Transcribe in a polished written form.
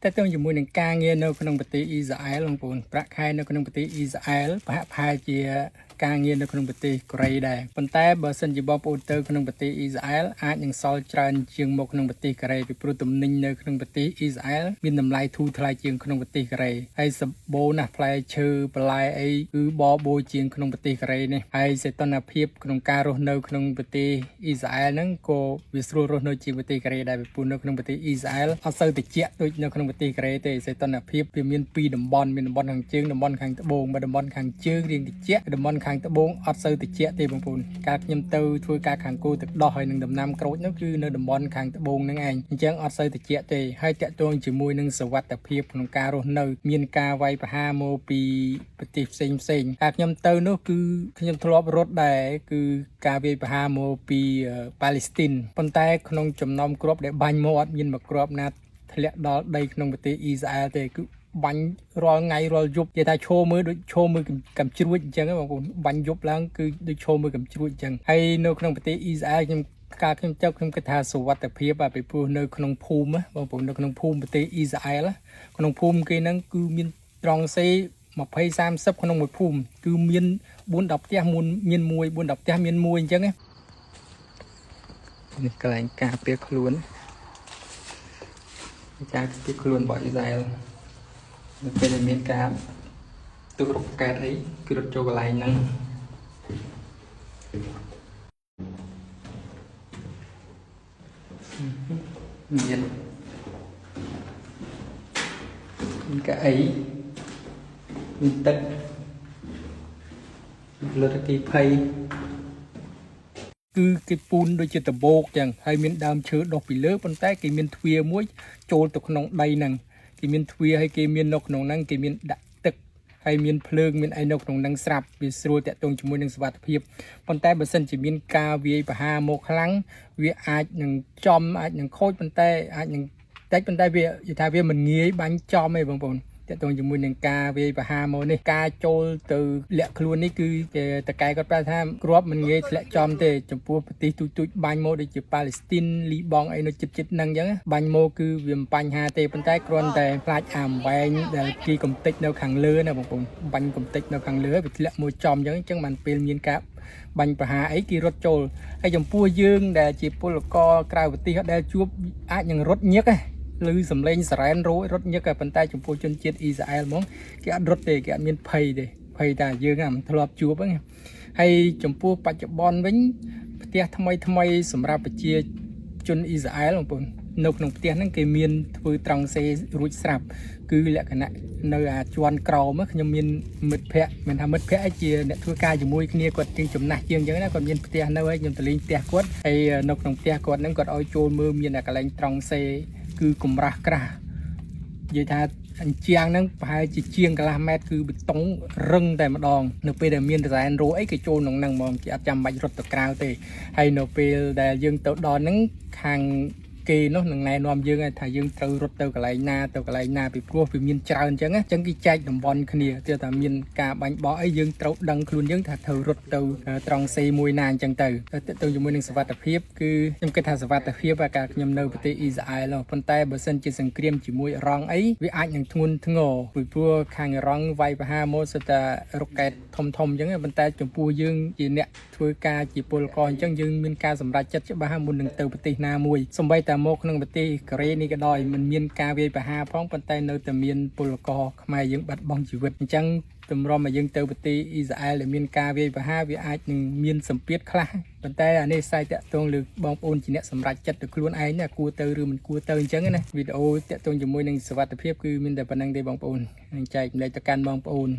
តែទៅជាមួយនឹងការងារនៅក្នុងប្រទេសអ៊ីស្រាអែលបងប្អូនប្រាក់ខែនៅក្នុងប្រទេសអ៊ីស្រាអែលប្រហាក់ប្រហែលជាការងារនៅក្នុងប្រទេសកូរ៉េដែរប៉ុន្តែបើសិនជាបងប្អូនទៅក្នុងប្រទេសអ៊ីស្រាអែលអាចនឹងសល់ច្រើនជាងមកក្នុងប្រទេសកូរ៉េពីព្រោះទំនិញនៅក្នុងប្រទេសអ៊ីស្រាអែលមានតម្លៃធូរថ្លៃជាងក្នុងប្រទេសកូរ៉េហើយសម្បូរណាស់ផ្លែឈើបន្លែអីគឺបបូរជាងក្នុងប្រទេសកូរ៉េនេះហើយសីតុណ្ហភាពក្នុងការរស់នៅក្នុងប្រទេសអ៊ីស្រាអែលហ្នឹងក៏វាស្រួលរស់នៅជាងប្រទេសកូរ៉េដែរពីព្រោះនៅក្នុងប្រទេសអ៊ីស្រាអែលអត់សូវត្រជាក់ដូចនៅក្នុងប្រទេសកូរ៉េទេសីតុណ្ហភាពវាមានពីរតំបន់មានតំបន់ខាងជើងតំបន់ខាងត្បូងបើតំបន់ខាងជើងរៀងត្រជាក់តំបន់ខាងត្បូងអត់សូវត្រជាក់ទេបងប្អូនកាលខ្ញុំទៅធ្វើការខាងគោទឹកដោះហើយនឹងដំណាំក្រូចនោះគឺនៅតំបន់ខាងត្បូងហ្នឹងឯងអញ្ចឹងអត់សូវត្រជាក់ទេហើយតាក់ទងជាមួយនឹងសុវត្ថិភាពក្នុងការរស់នៅមានការវាយប្រហារមកពីប្រទេសផ្សេងផ្សេងកាលខ្ញុំទៅនោះគឺខ្ញុំធ្លាប់រត់ដែរគឺការវាយប្រហារមកពីប៉ាឡេស្ទីនប៉ុន្តែក្នុងចំណោមគ្រាប់ដែលបាញ់មកអត់មានមួយគ្រាប់ណាធ្លាក់ដល់ដីក្នុងប្រទេសអ៊ីស្រាអែលទេគឺបាញ់រាល់ថ្ងៃរាល់យប់និយាយថាឈោមើលដូចឈោមើលកំជ្រួចអញ្ចឹងបងប្អូនបាញ់យប់ឡើងគឺដូចឈោមើលកំជ្រួចអញ្ចឹងហើយនៅក្នុងប្រទេសអ៊ីស្រាអែលខ្ញុំកាលខ្ញុំទៅខ្ញុំគិតថាសុវត្ថិភាពពីព្រោះនៅក្នុងភូមិបងប្អូននៅក្នុងភូមិប្រទេសអ៊ីស្រាអែលក្នុងភូមិគេហ្នឹងគឺមានត្រង់សេ20 30ក្នុងមួយភូមិគឺមាន4 10ផ្ទះមួយមានមួយ4 10ផ្ទះមានមួយអញ្ចឹងនេះកន្លែងការពារខ្លួនការពារខ្លួនរបស់អ៊ីស្រាអែលនៅពេលដែលមានការទុករកកែតអីគឺរត់ចូលកន្លែងហ្នឹងមានមានកៅអីមានទឹកលុតគីភ័យគឺគេពូនដូចជាដបោកចឹងហើយមានដើមឈើដុះពីលើប៉ុន្តែគេមានទ្វារមួយចូលទៅក្នុងដីហ្នឹងគេមានទ្វារហើយគេមាននៅក្នុងហ្នឹងគេមានដាក់ទឹកហើយមានភ្លើងមានអីនៅក្នុងហ្នឹងស្រាប់វាស្រួលតាក់ទងជាមួយនឹងសុវត្ថិភាពប៉ុន្តែបើសិនជាមានការវាយប្រហារមកខ្លាំងវាអាចនឹងចំអាចនឹងខូចប៉ុន្តែអាចនឹងតិចប៉ុន្តែវានិយាយថាវាមិនងាយបាញ់ចំទេបងប្អូនតាក់ទងជាមួយនឹងការវាយប្រហារមកនេះការចូលទៅលាក់ខ្លួននេះគឺគេតកែគាត់ប្រាប់ថាគ្រាប់មិនងាយធ្លាក់ចំទេចំពោះប្រទេសទូចទូចបាញ់មកដូចជាប៉ាឡេស្ទីនលីបង់អីនៅជិតជិតហ្នឹងអញ្ចឹងបាញ់មកគឺវាមិនបញ្ហាទេប៉ុន្តែគ្រាន់តែខ្លាចអាមវែងដែលគេកំតិចនៅខាងលើណាបងប្អូនបាញ់កំតិចនៅខាងលើវាធ្លាក់មួយចំអញ្ចឹងអញ្ចឹងបានពេលមានការបាញ់ប្រហារអីគេរត់ចូលហើយចំពោះយើងដែលជាពលករក្រៅប្រទេសអត់ដែលជួបអាចនឹងរត់ញឹកណា ឮសំឡេងសារ៉ែនរោរត់ញឹកប៉ុន្តែចំពោះជនជាតិអ៊ីស្រាអែលហ្មងគេអត់រត់ទេគេអត់មានភ័យទេភ័យតែយើងហ្នឹងមិនធ្លាប់ជួបហ្នឹងហើយចំពោះបច្ចុប្បន្នវិញផ្ទះថ្មីថ្មីសម្រាប់ប្រជាជនអ៊ីស្រាអែលបងប្អូននៅក្នុងផ្ទះហ្នឹងគេមានធ្វើត្រង់សេរួចស្រាប់គឺលក្ខណៈនៅអាជាន់ក្រោមខ្ញុំមានមិត្តភ័ក្តិមិនថាមិត្តភ័ក្តិឯជាអ្នកធ្វើការជាមួយគ្នាគាត់ជាងចំណាស់ជាងអញ្ចឹងណាគាត់មានផ្ទះនៅហើយខ្ញុំទៅលេងផ្ទះគាត់ហើយនៅក្នុងផ្ទះគាត់ហ្នឹងគាត់ឲ្យចូលមើលមានតែកន្លែងត្រង់សេគឺកម្រាស់ក្រាស់និយាយថាអញ្ជាងហ្នឹងប្រហែលជាជាងកន្លះម៉ែត្រគឺបេតុងរឹងតែម្ដងនៅពេលដែលមានរ៉ែនរោអីគេចូលក្នុងហ្នឹងហ្មងគេអត់ចាំបាច់រត់ទៅក្រៅទេហើយនៅពេលដែលយើងទៅដល់ហ្នឹងខាងគេនោះនឹងណែនាំយើងថាយើងត្រូវរត់ទៅកន្លែងណាទៅកន្លែងណាពីព្រោះវាមានច្រើនអញ្ចឹងអញ្ចឹងគេចែកតំបន់គ្នាទៀតថាមានការបាញ់បោះអីយើងត្រូវដឹងខ្លួនយើងថាត្រូវរត់ទៅត្រង់សេមួយណាអញ្ចឹងទៅទៅជាមួយនឹងសវត្ថភាពគឺខ្ញុំគិតថាសវត្ថភាពកាលខ្ញុំនៅប្រទេសអ៊ីស្រាអែលប៉ុន្តែបើសិនជាសង្គ្រាមជាមួយអ៊ីរ៉ង់អីវាអាចនឹងធ្ងន់ធ្ងរពីព្រោះខាងអ៊ីរ៉ង់វាយប្រហារមកសិតតែរ៉ុកែតធំធំអញ្ចឹងប៉ុន្តែចំពោះយើងជាអ្នកធ្វើការជាពលករអញ្ចឹងយើងមានការសម្រេចចិត្តច្បាស់មុននឹងទៅប្រទេសណាមួយសូម្បីតែមកក្នុងប្រទេសកូរ៉េនេះក៏ដោយមិនមានការវាយប្រហារផងប៉ុន្តែនៅតែមានពលករខ្មែរយើងបាត់បង់ជីវិតអញ្ចឹងទម្រាំឲ្យយើងទៅប្រទេសអ៊ីស្រាអែលដែលមានការវាយប្រហារវាអាចនឹងមានសម្ពាធខ្លះប៉ុន្តែអានេះខ្សែតាក់ទងលើបងប្អូនជាអ្នកសម្រេចចិត្តទៅខ្លួនឯងណាគួរទៅឬមិនគួរទៅអញ្ចឹងណាវីដេអូតាក់ទងជាមួយនឹងសុវត្ថិភាពគឺមានតែប៉ុណ្្នឹងទេបងប្អូននឹងចែកម្លែកទៅកាន់បងប្អូន។